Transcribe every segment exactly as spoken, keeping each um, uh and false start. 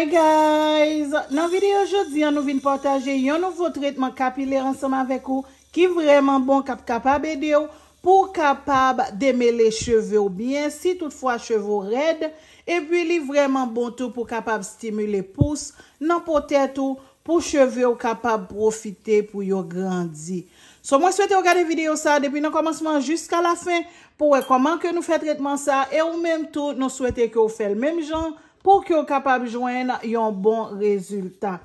Hey guys, nan videyo jodi a nou vin pataje yon nouvo tretman kapilè ansanm avèk ou ki vrèman bon, k ap kapab ede w pou w kapab demele cheve w byen si toutfwa cheve w rèd, epi li vrèman bon tou pou w kapab stimile pous nan po tèt ou pou cheve w kapab pwofite pou yo grandi. So mwen swete w gade videyo sa a depi nan kòmansman jiska lafen pou w wè kòman ke nou fè tretman sa a, e ou menm tou nou swete ke w fè l menm jan pou ke w kapab jwenn yon bon rezilta.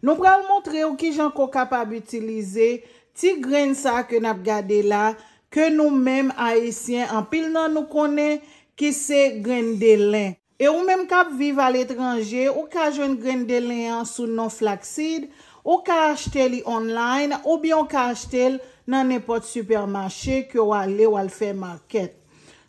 Nou pral montre w kijan ke w kapab itilize ti grenn sa ke n ap gade la, ke nou menm Ayisyen, anpil nan nou konnen ki se grenn delen. E ou menm k ap viv aletranje, ou ka jwenn grenn delen an sou non flaxseed, ou ka achte li online, oubyen ou ka achte l nan nenpòt sipèmache ke w ale, w al fè makèt.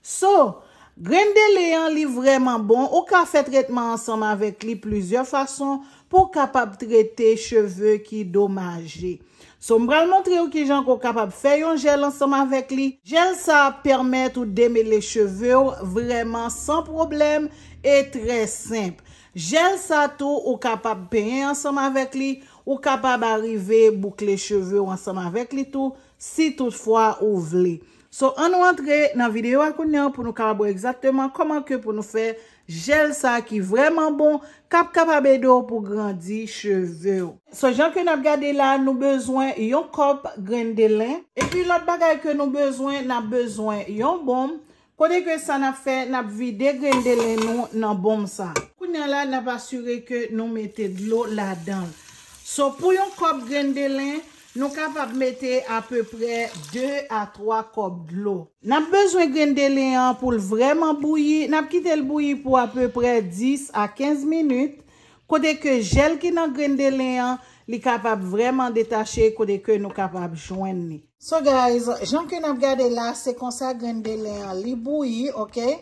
So, grenn delen an, li vrèman bon. Ou ka fè tretman ansanm avèk li plizyè fason pou w kapab trete cheve ki domaje. So, m pral montre w kijan ke w kapab fè yon jèl ansanm avèk li. Jèl sa a ap pèmèt ou demele cheve w vrèman san pwoblèm e trè senp. Jèl sa tou, ou kapab penyen ansanm avèk li, ou kapab arive boukle cheve w ansanm avèk li tou, si toutfwa ou vle. So, ann nou antre nan videyo a kounye a pou nou kapab wè egzakteman kòman ke pou nou fè jèl sa ki vrèman bon, k ap kapab ede w pou grandi cheve w. So, jan ke n ap gade la, nou bezwen yon kòp grenn delen. Epi lòt bagay ke nou bezwen, n ap bezwen yon bonm. Kote ke sa n ap fè, n ap vide grenn delen nou nan bonm sa. Kounye a la, n ap asire ke nou mete dlo ladan l. So, pou yon kòp grenn delen, nou kapab mete apeprè de a twa kòp dlo. N ap bezwen grenn delen an pou l vrèman bouyi. N ap kite l bouyi pou apeprè dis a kenz minit. Kote ke jèl ki nan grenn delen an, li kapab vrèman detache, kote ke nou kapab jwenn li. So guys, jan ke n ap gade la, se konsa grenn delen an li bouyi, oke?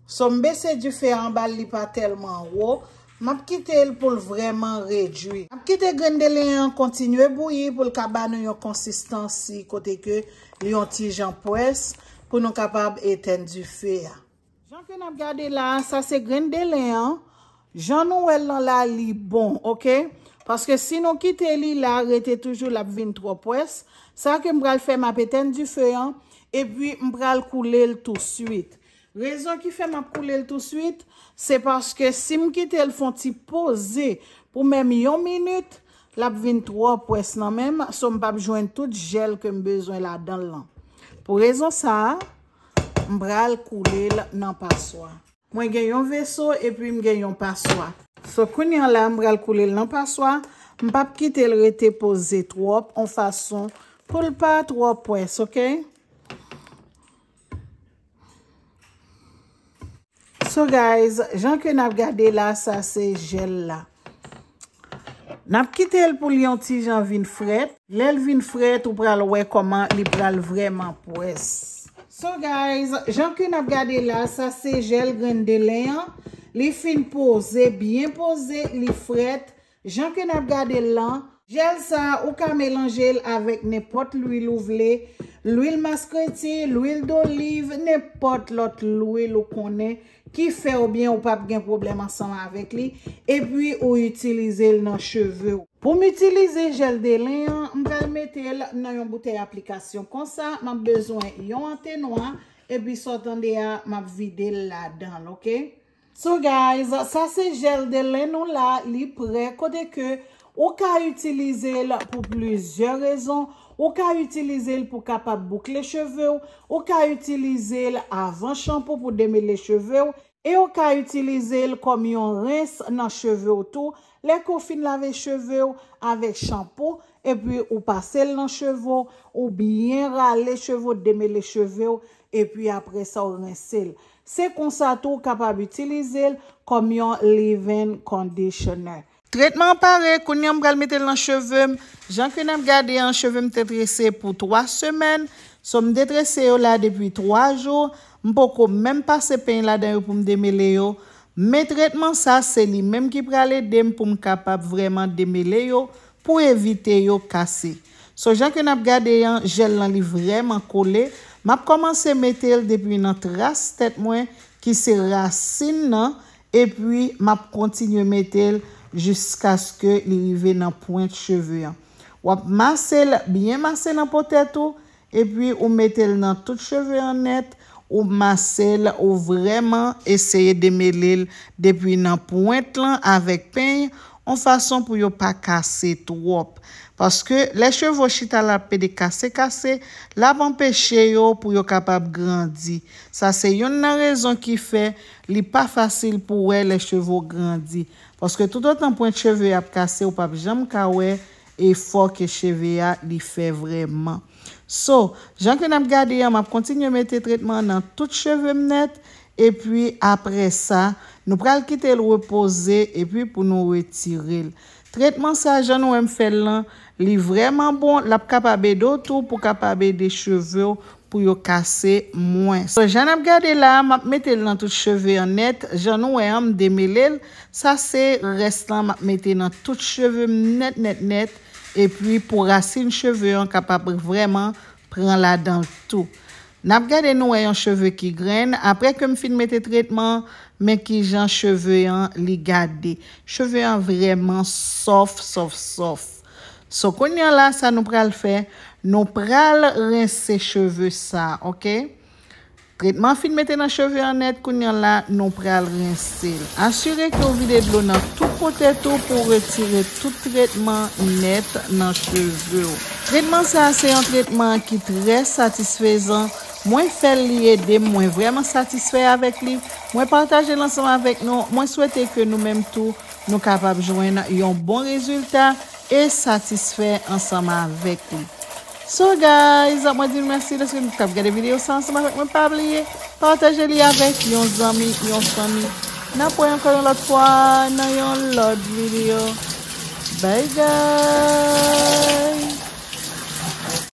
So, m bese dife a anba l, li pa tèlman wo. M ap kite l pou l vrèman redwi. M ap kite grenn delen an kontinye bouyi pou l ka ba nou yon konsistansi kote ke li yon ti jan pwès pou nou kapab etenn dife a. Jan ke n ap gade la, sa se grenn delen an. Jan nou wè l lan la, li bon, oke? Paske si nou kite li la, rete toujou, l ap vin twò pwès. Sa ke m pral fè, m ap etenn dife an, epi m pral koule l touswit. Rezon ki fè m ap koule l touswit, se paske si m kite l fè yon ti poze pou menm yon minit, l ap vin twò pwès nan men m, so m p ap jwenn tout jèl ke m bezwen ladan l lan. Pou rezon sa a, m pral koule l nan paswa. Mwen gen yon veso epi m gen yon paswa. So, kounye a la, m pral koule l nan paswa. M p ap kite l rete poze twòp, yon fason pou l pa twò pwès, oke? So, guys, jan ke n ap gade la, sa se jèl la. N ap kite l pou l yon ti jan vin frèt. Lè l vin frèt, ou pral wè kòman li pral vrèman pwès. So, guys, jan ke n ap gade la, sa se jèl grenn delen an. Li fin poze, byen poze, li frèt. Jan ke n ap gade l lan, jèl sa a, ou ka melanje l avèk nenpòt lwil ou vle, lwil maskreti, lwil doliv, nenpòt lòt lwil ou konnen ki fè w byen, ou p ap gen pwoblèm ansanm avèk li, epi ou itilize l nan cheve w. Pou m itilize jèl delen an, m pral mete l nan yon boutèy aplikasyon konsa, m ap bezwen yon antenwa, epi sa w tande a, m ap vide l ladan l, oke? So guys, sa se jèl delen nou la, li prè, kote ke ou ka itilize l pou plizyè rezon. Ou ka itilize l pou kapab boukle cheve w, ou ka itilize l avan chanpou pou demele cheve w, e ou ka itilize l kòm yon rens nan cheve w tou. Lè ke w fin lave cheve w avèk chanpou, epi ou pase l nan cheve w, ou byen rale cheve w, demele cheve w, epi apre sa w rense l. Se konsa tou ou kapab itilize l kòm yon leave-in conditioner. Tretman an pare, kounye a m pral mete l nan cheve m. Jan ke n ap gade an, cheve m te trese pou twa semèn. So, m te trese yo la depi twa jou. M poko menm pase peny ladan yo pou m demele yo. Men tretman sa, se li menm ki pral ede m pou m kapab vrèman demele yo, pou evite yo kase. So, jan ke n ap gade an, jèl lan li vrèman kole. M ap kòmanse mete l depi nan tras tèt mwen, ki se rasin nan, epi m ap kontinye mete l jiskaske li rive nan pwent cheve an. W ap mase l, byen mase nan po tèt ou, epi ou mete l nan tout cheve an nèt, ou mase l, ou vrèman eseye demele l depi nan pwent lan avèk peny, yon fason pou yo pa kase twòp. Paske lè cheve w chita la ap pede kase kase, l ap anpeche yo pou yo kapab grandi. Sa se youn nan rezon ki fè li pa fasil pou wè lè cheve w grandi. Paske toutotan pwent cheve ap kase, ou p ap janm ka wè efò ke cheve a li fè vrèman. So, jan ke n ap gade an, m ap kontinye mete tretman an nan tout cheve m nèt, epi apre sa, nou pral kite l repoze, epi pou nou retire l. Tretman sa, jan nou wè m fè l lan, li vrèman bon, l ap kapab ede w tou pou kapab ede cheve w pou yo kase mwens. So, jan n ap gade la, m ap mete l nan tout cheve an nèt, jan nou wè an, m demele l. Sa se rès lan m ap mete nan tout cheve m nèt, nèt, nèt. Epi pou rasin cheve an kapab vrèman pran ladan l tou. N ap gade nou wè yon cheve ki grenn. Apre ke m fin mete tretman, men kijan cheve an li gade. Cheve an vrèman sòf, sòf, sòf. So, kounye a la, sa nou pral fè, nou pral rense cheve sa, oke? Tretman fin mete nan cheve an nèt, kounye a la, nou pral rense l. Asire ke w vide dlo nan tout kote tou pou w retire tout tretman nèt nan cheve w. Tretman sa a se yon tretman ki trè satisfezan. Mwen fè l, li ede m, mwen vrèman satisfè avèk li. Mwen pataje l ansanm avèk nou. Mwen swete ke nou menm tou, nou kapab jwenn yon bon rezilta e satisfè ansanm avèk li. So guys, mwen di nou mèsi dèske nou t ap gade videyo sa ansanm avèk mwen. Pa bliye pataje li avèk yon zanmi, yon fanmi. N ap wè ankò yon lòt fwa nan yon lòt videyo. Bye guys.